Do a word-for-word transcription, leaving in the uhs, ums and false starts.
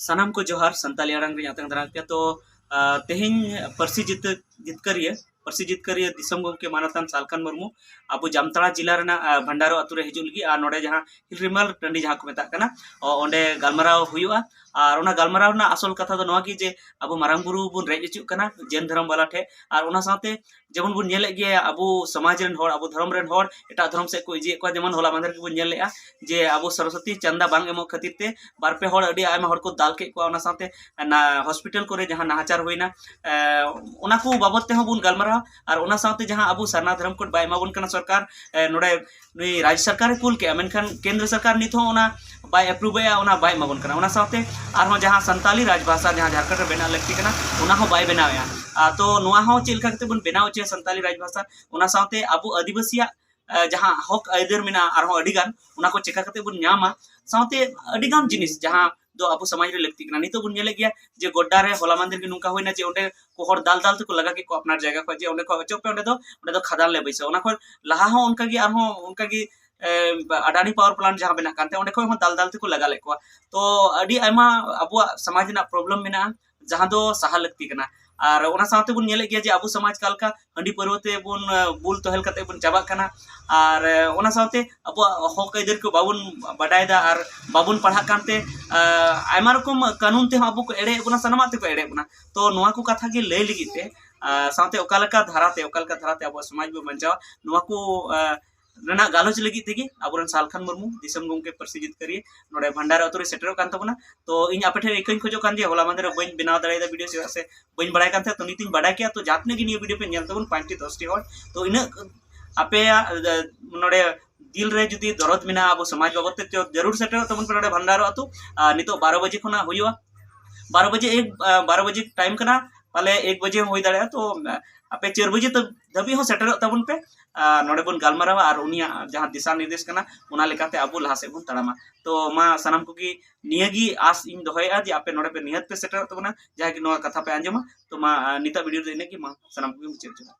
ᱥᱟᱱᱟᱢ ᱠᱚ ᱡᱚᱦᱟᱨ, ᱥᱟᱱᱛᱟᱞᱤ ᱟᱲᱟᱝ ᱨᱤᱧ ᱟᱛᱟᱝ ᱫᱟᱨᱟᱢ ᱯᱮᱭᱟ᱾ ᱛᱚ, ᱟ, ᱛᱮᱦᱮᱧ ᱯᱟᱹᱨᱥᱤ ᱡᱤᱛᱟᱹ-, ᱡᱤᱛᱠᱟᱹᱨᱤᱭᱟᱹ, ᱯᱟᱹᱨᱥᱤ ᱡᱤᱛᱠᱟᱹᱨᱤᱭᱟᱹ ᱫᱤᱥᱚᱢ ᱜᱚᱢᱠᱮ ᱢᱟᱱᱚᱛᱟᱱ ᱥᱟᱞᱠᱷᱟᱱ ᱢᱩᱨᱢᱩ ᱟᱵᱚ ᱡᱟᱢᱛᱟᱲᱟ ᱡᱮᱞᱟ ᱨᱮᱱᱟᱜ, ᱟ, ᱵᱷᱟᱱᱰᱟᱨᱚ ᱟᱛᱳ ᱨᱮ ᱦᱤᱡᱩᱜ ᱞᱟᱹᱜᱤᱫ, ᱟᱨ ᱱᱚᱰᱮ ᱡᱟᱦᱟᱸ ᱦᱤᱞ ᱨᱤᱢᱟᱞ ᱴᱟᱺᱰᱤ ᱡᱟᱦᱟᱸ ᱠᱚ ᱢᱮᱛᱟᱜ ᱠᱟᱱᱟ, ᱚ-, ᱚᱸᱰᱮ ᱜᱟᱞᱢᱟᱨᱟᱣ ᱦᱩᱭᱩᱜᱼᱟ᱾ ᱟᱨ ᱚᱱᱟ ᱜᱟᱞᱢᱟᱨᱟᱣ ᱨᱮᱱᱟᱜ ᱟᱥᱚᱞ ᱠᱟᱛᱷᱟ ᱫᱚ ᱱᱚᱣᱟ ᱜᱮ ᱡᱮ ᱟᱵᱚ ᱢᱟᱨᱟᱝ ᱵᱩᱨᱩ ᱵᱚᱱ ᱨᱮᱡ ᱦᱚᱪᱚᱜ ᱠᱟᱱᱟ ᱡᱮᱱ ᱫᱷᱚᱨᱚᱢ ᱵᱟᱞᱟ ᱴᱷᱮᱡ, ᱟᱨ ᱚᱱᱟ ᱥᱟᱶᱛᱮ ᱡᱮᱢᱚᱱ ᱵᱚᱱ ᱧᱮᱞᱮᱫ ᱜᱮᱭᱟ ᱟᱵᱚ ᱥᱚᱢᱟᱡᱽ ᱨᱮᱱ ᱦᱚᱲ, ᱟᱵᱚ ᱫᱷᱚᱨᱚᱢ ᱨᱮᱱ ᱦᱚᱲ ᱮᱴᱟᱜ ᱫᱷᱚᱨᱚᱢ ᱥᱮᱫ ᱠᱚ ᱤᱫᱤᱭᱮᱫ ᱠᱚᱣᱟ᱾ ᱡᱮᱢᱚᱱ ᱦᱚᱞᱟ ᱢᱟᱦᱫᱮᱨ ᱜᱮᱵᱚᱱ ᱧᱮᱞ ᱞᱮᱫᱼᱟ ᱡᱮ ᱟᱵᱚ ᱥᱚᱨᱚᱥᱚᱛᱤ ᱪᱟᱸᱫᱟ ᱵᱟᱝ ᱮᱢᱚᱜ ᱠᱷᱟᱹᱛᱤᱨ ᱛᱮ ᱵᱟᱨ ᱯᱮ ᱦᱚᱲ, ᱟᱹᱰᱤ ᱟᱭᱢᱟ ᱦᱚᱲ ᱠᱚ ᱫᱟᱞ ᱠᱮᱫ ᱠᱚᱣᱟ᱾ ᱚᱱᱟ ᱥᱟᱶᱛᱮ ᱚᱱᱟ ᱦᱚᱥᱯᱤᱴᱟᱞ ᱠᱚᱨᱮ ᱡᱟᱦᱟᱸ ᱱᱟᱦᱟᱪᱟᱨ ᱦᱩᱭᱱᱟ, ᱮ, ᱚᱱᱟ ᱠᱚ ᱵᱟᱵᱚᱫ ᱛᱮᱦᱚᱸ ᱵᱚᱱ ᱜᱟᱞᱢᱟᱨᱟᱣᱟ᱾ ᱟᱨ ᱚᱱᱟ ᱥᱟᱶᱛᱮ ᱡᱟᱦᱟᱸ ᱟᱵᱚ ᱥᱟᱨᱱᱟ ᱫᱷᱚᱨᱚᱢ ᱠᱳᱰ ᱵᱟᱭ ᱮᱢᱟ ᱵᱚᱱ ᱠᱟᱱᱟ ᱥᱚᱨᱠᱟᱨ, ᱮ, ᱱᱚᱰᱮ ᱱᱩᱭ ᱨᱟᱡᱽ ᱥᱚᱨᱠᱟᱨᱮ ᱠᱩᱞ ᱠᱮᱜᱼᱟ, ᱢᱮᱱᱠᱷᱟᱱ ᱠᱮᱱᱫᱨᱚ ᱥᱚᱨᱠᱟᱨ ᱱᱤᱛ ᱦᱚᱸ ᱚᱱᱟ ᱵᱟᱭ ᱟᱯᱨᱩᱵᱷ ᱮᱜᱼᱟ, ᱚᱱᱟ ᱵᱟᱭ ᱮᱢᱟ ᱵᱚᱱ ᱠᱟᱱᱟ᱾ ᱚᱱᱟ ᱥᱟᱶᱛᱮ ᱟᱨᱦᱚᱸ ᱡᱟᱦᱟᱸ ᱥᱟᱱᱛᱟᱞᱤ ᱨᱟᱡᱽ ᱵᱷᱟᱥᱟ ᱡᱟᱦᱟᱸ ᱡᱷᱟᱲᱠᱷᱚᱸᱰ ᱨᱮ ᱵᱮᱱᱟᱣ ᱞᱟᱹᱠᱛᱤ ᱠᱟᱱᱟ, ᱚᱱᱟ ᱦᱚᱸ ᱵᱟᱭ ᱵᱮᱱᱟᱣᱮᱜᱼᱟ᱾ ᱟᱨ ᱛᱚ ᱱᱚᱣᱟ ᱦᱚᱸ ᱪᱮᱫ ᱞᱮᱠᱟ ᱠᱟᱛᱮ ᱵᱚᱱ ᱵᱮᱱᱟᱣ ᱦᱚᱪᱚᱭᱟ ᱥᱟᱱᱛᱟᱞᱤ ᱨᱟᱡᱽ ᱵᱷᱟᱥᱟ, ᱚᱱᱟ ᱥᱟᱶᱛᱮ ᱟᱵᱚ ᱟᱹᱫᱤᱵᱟᱹᱥᱤᱭᱟᱜ, ᱮ, ᱡᱟᱦᱟᱸ ᱦᱚᱠ ᱟᱹᱭᱫᱟᱹᱨ ᱢᱮᱱᱟᱜᱼᱟ ᱟᱨᱦᱚᱸ ᱟᱹᱰᱤ ᱜᱟᱱ, ᱚᱱᱟ ᱠᱚ ᱪᱮᱠᱟ ᱠᱟᱛᱮ ᱵᱚᱱ ᱧᱟᱢᱟ, ᱥᱟᱶᱛᱮ ᱟᱹᱰᱤ ᱜᱟᱱ ᱡᱤᱱᱤᱥ ᱡᱟᱦᱟᱸ ᱫᱚ ᱟᱵᱚ ᱥᱚᱢᱟᱡᱽ ᱨᱮ ᱞᱟᱹᱠᱛᱤ ᱠᱟᱱᱟ᱾ ᱱᱤᱛᱚᱜ ᱵᱚᱱ ᱧᱮᱞᱮᱫ ᱜᱮᱭᱟ ᱡᱮ ᱜᱚᱰᱰᱟ ᱨᱮ ᱦᱚᱞᱟ ᱢᱟᱦᱫᱮᱨ ᱜᱮ ᱱᱚᱝᱠᱟ ᱦᱩᱭᱱᱟ ᱡᱮ ᱚᱸᱰᱮ ᱠᱚ ᱦᱚᱲ ᱫᱟᱞ ᱫᱟᱞ ᱛᱮᱠᱚ ᱞᱟᱜᱟ ᱠᱮᱫ ᱠᱚᱣᱟ ᱟᱯᱱᱟᱨ ᱡᱟᱭᱜᱟ ᱠᱷᱚᱱ, ᱡᱮ ᱚᱸᱰᱮ ᱠᱷᱚᱱ ᱚᱪᱚᱜ ᱯᱮ, ᱚᱸᱰᱮ ᱫᱚ, ᱚᱸᱰᱮ ᱫᱚ ᱠᱷᱟᱫᱟᱱ ᱞᱮ ᱵᱟᱹᱭᱥᱟᱹᱣᱟ᱾ ᱚᱱᱟ ᱠᱷᱚᱱ ᱞᱟᱦᱟ ᱦᱚᱸ ᱚᱱᱠᱟᱜᱮ ᱟᱨᱦᱚᱸ ᱚᱱᱠᱟᱜᱮ, ᱮ, ᱟᱰᱟᱱᱤ ᱯᱟᱣᱟᱨ ᱯᱞᱟᱱᱴ ᱡᱟᱦᱟᱸ ᱵᱮᱱᱟᱜ ᱠᱟᱱ ᱛᱟᱦᱮᱸ, ᱚᱸᱰᱮ ᱠᱷᱚᱱ ᱦᱚᱸ ᱫᱟᱞ ᱫᱟᱞ ᱛᱮᱠᱚ ᱞᱟᱜᱟ ᱞᱮᱫ ᱠᱚᱣᱟ᱾ ᱛᱚ ᱟᱹᱰᱤ ᱟᱭᱢᱟ ᱟᱵᱚᱣᱟᱜ ᱥᱚᱢᱟᱡᱽ ᱨᱮᱱᱟᱜ ᱯᱨᱚᱵᱞᱮᱢ ᱢᱮᱱᱟᱜᱼᱟ, ᱡᱟᱦᱟᱸ ᱫᱚ ᱥᱟᱦᱟ ᱞᱟᱹᱠᱛᱤ ᱠᱟᱱᱟ᱾ ᱟᱨ ᱚᱱᱟ ᱥᱟᱶᱛᱮ ᱵᱚᱱ ᱧᱮᱞᱮᱫ ᱜᱮᱭᱟ ᱡᱮ ᱟᱵᱚ ᱥᱚᱢᱟᱡᱽ ᱚᱠᱟ ᱞᱮᱠᱟ ᱦᱟᱺᱰᱤ ᱯᱟᱹᱨᱣᱟᱹ ᱛᱮ ᱵᱚᱱ, ᱮ, ᱵᱩᱞ ᱛᱚᱦᱮᱞ ᱠᱟᱛᱮ ᱵᱚᱱ ᱪᱟᱵᱟᱜ ᱠᱟᱱᱟ᱾ ᱟᱨ, ᱮ, ᱚᱱᱟ ᱥᱟᱶᱛᱮ ᱟᱵᱚᱣᱟᱜ ᱦᱚᱠ ᱟᱹᱭᱫᱟᱹᱨ ᱠᱚ ᱵᱟᱵᱚᱱ ᱵᱟᱰᱟᱭᱮᱫᱟ ᱟᱨ ᱵᱟᱵᱚᱱ ᱯᱟᱲᱦᱟᱜ ᱠᱟᱱᱛᱮ, ᱮ, ᱟᱭᱢᱟ ᱨᱚᱠᱚᱢ ᱠᱟᱹᱱᱩᱱ ᱛᱮᱦᱚᱸ ᱟᱵᱚ ᱠᱚ ᱮᱲᱮᱭᱮᱫ ᱵᱚᱱᱟ, ᱥᱟᱱᱟᱢᱟᱜ ᱛᱮᱠᱚ ᱮᱲᱮᱭᱮᱫ ᱵᱚᱱᱟ᱾ ᱛᱚ ᱱᱚᱣᱟ ᱠᱚ ᱠᱟᱛᱷᱟ ᱜᱮ ᱞᱟᱹᱭ ᱞᱟᱹᱜᱤᱫ ᱛᱮ, ᱟᱨ ᱥᱟᱶᱛᱮ ᱚᱠᱟ ᱞᱮᱠᱟ ᱫᱷᱟᱨᱟᱛᱮ, ᱚᱠᱟ ᱞᱮᱠᱟ ᱫᱷᱟᱨᱟᱛᱮ ᱟᱵᱚᱣᱟᱜ ᱥᱚᱢᱟᱡᱽ ᱵᱚ ᱵᱟᱧᱪᱟᱣᱟ, ᱱᱚᱣᱟ ᱠᱚ, ᱮ, ᱨᱮᱱᱟᱜ ᱜᱟᱞᱚᱪ ᱞᱟᱹᱜᱤᱫ ᱛᱮᱜᱮ ᱟᱵᱚᱨᱮᱱ ᱥᱟᱞᱠᱷᱟᱱ ᱢᱩᱨᱢᱩ, ᱫᱤᱥᱚᱢ ᱜᱚᱢᱠᱮ ᱯᱟᱹᱨᱥᱤ ᱡᱤᱛᱠᱟᱹᱨᱤᱭᱟᱹ, ᱱᱚᱰᱮ ᱵᱷᱟᱱᱰᱟᱨ ᱟᱛᱳ ᱨᱮ ᱥᱮᱴᱮᱨᱚᱜ ᱠᱟᱱ ᱛᱟᱵᱚᱱᱟ᱾ ᱛᱚ ᱤᱧ ᱟᱯᱮ ᱴᱷᱮᱱ ᱤᱠᱟᱹᱧ ᱠᱷᱚᱡᱚᱜ ᱠᱟᱱ ᱡᱮ ᱦᱚᱞᱟ ᱢᱟᱦᱫᱮᱨ ᱨᱮ ᱵᱟᱹᱧ ᱵᱮᱱᱟᱣ ᱫᱟᱲᱮᱭᱟᱫᱟ ᱵᱷᱤᱰᱤᱭᱳ, ᱪᱮᱫᱟᱜ ᱥᱮ ᱵᱟᱹᱧ ᱵᱟᱲᱟᱭ ᱠᱟᱱ ᱛᱟᱦᱮᱸᱫ᱾ ᱛᱚ ᱱᱤᱛᱤᱧ ᱵᱟᱰᱟᱭ ᱠᱮᱜᱼᱟ, ᱛᱚ ᱡᱟᱦᱟᱸ ᱛᱤᱱᱟᱹᱜ ᱜᱮ ᱱᱤᱭᱟᱹ ᱵᱷᱤᱰᱤᱭᱳ ᱯᱮ ᱧᱮᱞ ᱛᱟᱵᱚᱱ, ᱯᱟᱸᱪᱴᱤ ᱫᱚᱥᱴᱤ ᱦᱚᱲ, ᱛᱚ ᱤᱱᱟᱹᱜ ᱟᱯᱮᱭᱟᱜ, ᱮ, ᱱᱚᱰᱮ ᱫᱤᱞ ᱨᱮ ᱡᱩᱫᱤ ᱫᱚᱨᱚᱫ ᱢᱮᱱᱟᱜᱼᱟ ᱟᱵᱚ ᱥᱚᱢᱟᱡᱽ ᱵᱟᱵᱚᱫ ᱛᱮ, ᱛᱚ ᱡᱟᱹᱨᱩᱲ ᱥᱮᱴᱮᱨᱚᱜ ᱛᱟᱵᱚᱱ ᱯᱮ ᱱᱚᱰᱮ ᱵᱷᱟᱱᱰᱟᱨᱚ ᱟᱛᱳ᱾ ᱟᱨ ᱱᱤᱛᱚᱜ ᱵᱟᱨᱚ ᱵᱟᱡᱮ ᱠᱷᱚᱱᱟᱜ ᱦᱩᱭᱩᱜᱼᱟ, ᱵᱟᱨᱚ ᱵᱟᱡᱮ, ᱮᱠ, ᱟ, ᱵᱟᱨᱚ ᱵᱟᱡᱮ ᱴᱟᱭᱤᱢ ᱠᱟᱱᱟ, ᱯᱟᱞᱮ ᱮᱠ ᱵᱟᱡᱮ ᱦᱚᱸ ᱦᱩᱭ ᱫᱟᱲᱮᱭᱟᱜᱼᱟ᱾ ᱛᱚ, ᱟ, ᱟᱯᱮ ᱪᱟᱨ ᱵᱟᱡᱮ ᱛᱟᱵ-, ᱫᱷᱟᱹᱵᱤᱡ ᱦᱚᱸ ᱥᱮᱴᱮᱨᱚᱜ ᱛᱟᱵᱚᱱ ᱯᱮ᱾ ᱟ, ᱱᱚᱰᱮ ᱵᱚᱱ ᱜᱟᱞᱢᱟᱨᱟᱣᱟ ᱟᱨ ᱩᱱᱤᱭᱟᱜ ᱡᱟᱦᱟᱸ ᱫᱤᱥᱟ ᱱᱤᱨᱫᱮᱥ ᱠᱟᱱᱟ, ᱚᱱᱟ ᱞᱮᱠᱟᱛᱮ ᱟᱵᱚ ᱞᱟᱦᱟ ᱥᱮᱫ ᱵᱚᱱ ᱛᱟᱲᱟᱢᱟ᱾ ᱛᱚ, ᱢᱟ ᱥᱟᱱᱟᱢ ᱠᱚᱜᱮ ᱱᱤᱭᱟᱹ ᱜᱮ ᱟᱥ ᱤᱧ ᱫᱚᱦᱚᱭᱮᱫᱼᱟ ᱡᱮ ᱟᱯᱮ ᱱᱚᱰᱮ ᱯᱮ ᱱᱤᱦᱟᱹᱛ ᱯᱮ ᱥᱮᱴᱮᱨᱚᱜ ᱛᱟᱵᱚᱱᱟ, ᱡᱟᱦᱟᱸᱭ ᱜᱮ ᱱᱚᱣᱟ ᱠᱟᱛᱷᱟ ᱯᱮ ᱟᱸᱡᱚᱢᱟ᱾ ᱛᱚ, ᱢᱟ, ᱟ, ᱱᱤᱛᱟᱜ ᱵᱷᱤᱰᱤᱭᱳ ᱫᱚ ᱤᱱᱟᱹᱜ ᱜᱮ, ᱢᱟ ᱥᱟᱱᱟᱢ ᱠᱚᱜᱮ ᱢᱩᱪᱟᱹᱫ ᱡᱚᱦᱟᱨ᱾